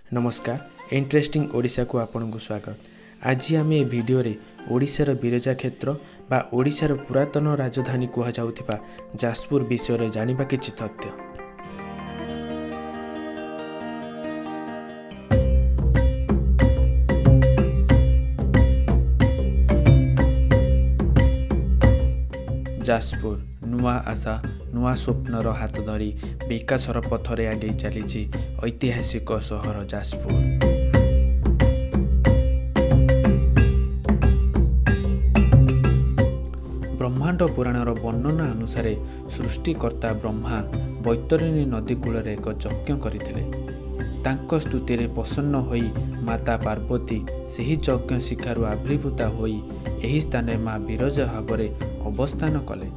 ନମସ୍କାର, ଇଣ୍ଟରେଷ୍ଟିଂ ଓଡ଼ିଶାକୁ ଆପଣଙ୍କୁ ସ୍ୱାଗତ। ଆଜି ଆମେ ଏ ଭିଡ଼ିଓରେ ଓଡ଼ିଶାର ବିରଜା କ୍ଷେତ୍ର ବା ଓଡ଼ିଶାର ପୁରାତନ ରାଜଧାନୀ କୁହାଯାଉଥିବା ଯାଜପୁର ବିଷୟରେ ଜାଣିବା କିଛି ତଥ୍ୟ। ଯାଜପୁର ନୂଆ ଆଶା, ନୂଆ ସ୍ୱପ୍ନର ହାତ ଧରି ବିକାଶର ପଥରେ ଆଗେଇ ଚାଲିଛି ଐତିହାସିକ ସହର ଯାଜପୁର। ବ୍ରହ୍ମାଣ୍ଡ ପୁରାଣର ବର୍ଣ୍ଣନା ଅନୁସାରେ ସୃଷ୍ଟିକର୍ତ୍ତା ବ୍ରହ୍ମା ବୈତରଣୀ ନଦୀ କୂଳରେ ଏକ ଯଜ୍ଞ କରିଥିଲେ। ତାଙ୍କ ସ୍ତୁତିରେ ପ୍ରସନ୍ନ ହୋଇ ମାତା ପାର୍ବତୀ ସେହି ଯଜ୍ଞ ଶିଖାରୁ ଆବିର୍ଭୂତା ହୋଇ ଏହି ସ୍ଥାନରେ ମା ବିରଜା ଭାବରେ ଅବସ୍ଥାନ କଲେ।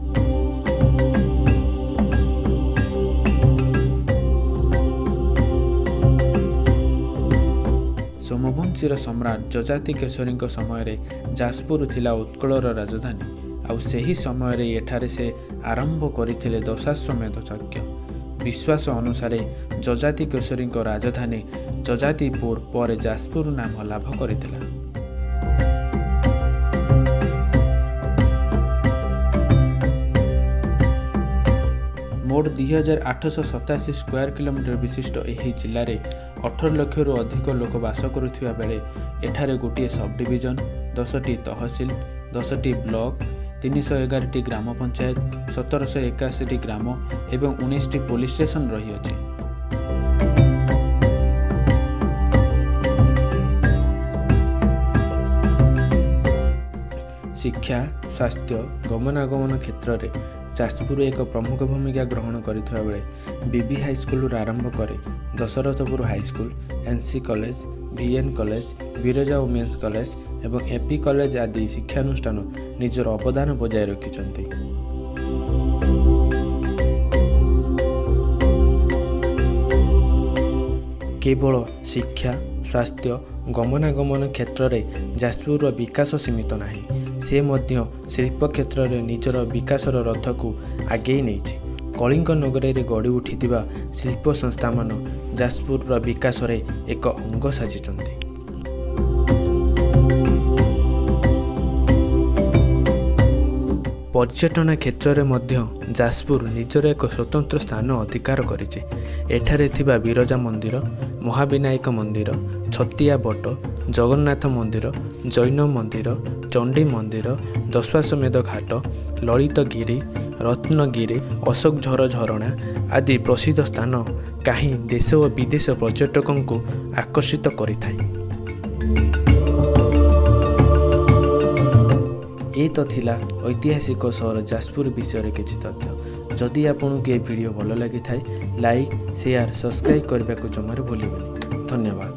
ସୋମବଂଶୀର ସମ୍ରାଟ ଯଯାତି କେଶରୀଙ୍କ ସମୟରେ ଯାଜପୁର ଥିଲା ଉତ୍କଳର ରାଜଧାନୀ। ଆଉ ସେହି ସମୟରେ ଏଠାରେ ସେ ଆରମ୍ଭ କରିଥିଲେ ଦଶାଶ୍ୱମେଧ ଯଜ୍ଞ। ବିଶ୍ୱାସ ଅନୁସାରେ ଯଯାତି କେଶରୀଙ୍କ ରାଜଧାନୀ ଯଯାତିପୁର ପରେ ଯାଜପୁର ନାମ ଲାଭ କରିଥିଲା। ମୋଟ 2887 ସ୍କୋୟାର କିଲୋମିଟର ବିଶିଷ୍ଟ ଏହି ଜିଲ୍ଲାରେ 18 ଲକ୍ଷରୁ ଅଧିକ ଲୋକ ବାସ କରୁଥିବା ବେଳେ ଏଠାରେ ଗୋଟିଏ ସବ୍ ଡିଭିଜନ, 10ଟି ତହସିଲ, 10ଟି ବ୍ଲକ, 311ଟି ଗ୍ରାମ ପଞ୍ଚାୟତ, 1781ଟି ଗ୍ରାମ ଏବଂ 19ଟି ପୋଲିସ ଷ୍ଟେସନ ରହିଅଛି। ଶିକ୍ଷା, ସ୍ୱାସ୍ଥ୍ୟ, ଗମନାଗମନ କ୍ଷେତ୍ରରେ ଯାଜପୁର ଏକ ପ୍ରମୁଖ ଭୂମିକା ଗ୍ରହଣ କରିଥିବା ବେଳେ ବିବି ହାଇସ୍କୁଲରୁ ଆରମ୍ଭ କରି Dasarathpur high school, N C college, V N college, Biraja women's college ଏବଂ ଏ ପି କଲେଜ ଆଦି ଶିକ୍ଷାନୁଷ୍ଠାନ ନିଜର ଅବଦାନ ବଜାୟ ରଖିଛନ୍ତି। କେବଳ ଶିକ୍ଷା, ସ୍ୱାସ୍ଥ୍ୟ, ଗମନାଗମନ କ୍ଷେତ୍ରରେ ଯାଜପୁରର ବିକାଶ ସୀମିତ ନାହିଁ, ସେ ମଧ୍ୟ ଶିଳ୍ପ କ୍ଷେତ୍ରରେ ନିଜର ବିକାଶର ରଥକୁ ଆଗେଇ ନେଇଛି। କଳିଙ୍ଗ ନଗରୀରେ ଗଢ଼ି ଉଠିଥିବା ଶିଳ୍ପ ସଂସ୍ଥାମାନ ଯାଜପୁରର ବିକାଶରେ ଏକ ଅଙ୍ଗ ସାଜିଛନ୍ତି। ପର୍ଯ୍ୟଟନ କ୍ଷେତ୍ରରେ ମଧ୍ୟ ଯାଜପୁର ନିଜର ଏକ ସ୍ୱତନ୍ତ୍ର ସ୍ଥାନ ଅଧିକାର କରିଛି। ଏଠାରେ ଥିବା ବିରଜା ମନ୍ଦିର, ମହାବିନାୟକ ମନ୍ଦିର, ଛତିଆ ବଟ, ଜଗନ୍ନାଥ ମନ୍ଦିର, ଜୈନ ମନ୍ଦିର, ଚଣ୍ଡୀ ମନ୍ଦିର, ଦଶାଶ୍ୱମେଧ ଘାଟ, ଲଳିତଗିରି, ରତ୍ନଗିରି, ଅଶୋକଝର ଝରଣା ଆଦି ପ୍ରସିଦ୍ଧ ସ୍ଥାନ କାହିଁ ଦେଶ ଓ ବିଦେଶ ପର୍ଯ୍ୟଟକଙ୍କୁ ଆକର୍ଷିତ କରିଥାଏ। ଏ ତ ଥିଲା ଐତିହାସିକ ସହର ଯାଜପୁର ବିଷୟରେ କିଛି ତଥ୍ୟ। ଯଦି ଆପଣଙ୍କୁ ଏ ଭିଡ଼ିଓ ଭଲ ଲାଗିଥାଏ, ଲାଇକ୍, ସେୟାର, ସବସ୍କ୍ରାଇବ୍ କରିବାକୁ ଜମାରୁ ଭୁଲିବେନି। ଧନ୍ୟବାଦ।